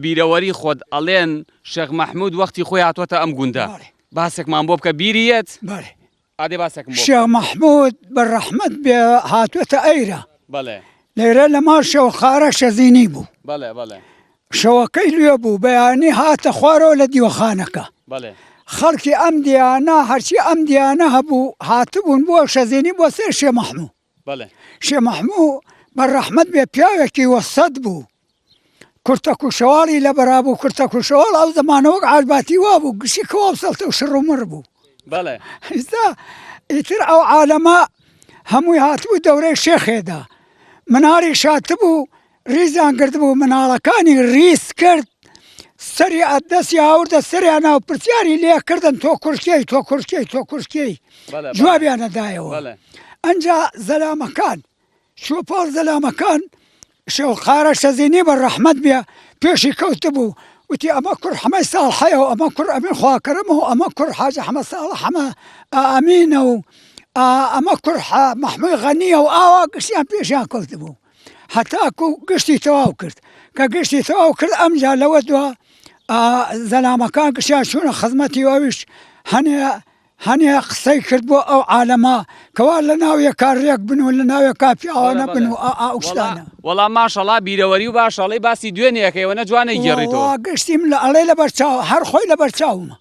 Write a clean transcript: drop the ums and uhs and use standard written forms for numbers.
بیرەوەری خۆت ئەڵێن شێخ مەحمود وەختی خۆی هاتووەتە ئەم گوندە بەڵێ. باسێکمان بۆ بکە بیری یەت؟ بەڵێ. ئادێ باسێکم بۆ بکە. شێخ مەحمود بە ڕەحمەت بێ هاتووەتە ئەیرە. بەڵێ. لێرە لە ماڵ شێوخارە شەزینی بوو. بەڵێ بەڵێ. شەوەکەی لوێ بوو بەیانی هاتە خوارەوە لە دیوەخانەکە. بەڵێ. خەڵکی ئەم دیانە هەرچی ئەم دیانە هەبوو هاتبوون بۆ شەزینی بۆ سەر شێ مەحموو. بەڵێ. شێ مەحموو بە ڕەحمەت بێ پیاوێکی وەسەت بوو. کورتەک و شەواڵی لە بەرا بوو کورتەک و شەواڵ ئەو زەمانە وەک عالباتی وا بوو گشتی کەوا و سەڵتە و شڕ و مڕ بوو. بەڵێ. ئیستا ئیتر ئەو عالەمە هەمووی هاتبوو دەورەی شێخێدا. مناڵی شاتبوو ڕیزیان گرتبوو مناڵەکانی ڕیز کرد سەری ئەدەسی هاوردە سەریان و پرسیاری لێ کردن تۆ کوڕکێی تۆ کوڕکێی تۆ کوڕکێی جوابیانە دایەوە ئەجا زەلامەکان چوە پاڵ زەلامەکان شێوقارە شەزینی بە ڕەحمەت بێ پێشی کەوتبوو وتی ئەمە کوڕ حەمەی ساڵحەیە و ئەمە کوڕ ئەمین خواکەرەمە و ئەمە کوڕ حاجی حەمە ساڵح حەمە ئامینە و ئەمە کوڕ مەحموی غەنیە و ئاوا گشتیان پێشیان کەوتبوو هەتاکو گشتی تەواو کرد کە گشتی تەواو کرد ئەمجا لەوە دوا زەلامەکان گشتیان چوونە خزمەتی و ئەویش هەنێ هەنێ قسەی کرد بۆ ئەو عالەمە کەوا لە ناو یەکا رێک بن و لە ناو یەکا پیاوانە بن و ئا ئەو شتانە. وەڵا ماشەڵا بیرەوەری و باشە ئەڵێی باسی دوێنێ ئەکەی ئەوەنە جوان ئەیگێڕیتەوە. وەڵا گشتیم لە ئەڵێ لەبەر چاو هەر خۆی لەبەر چاومە.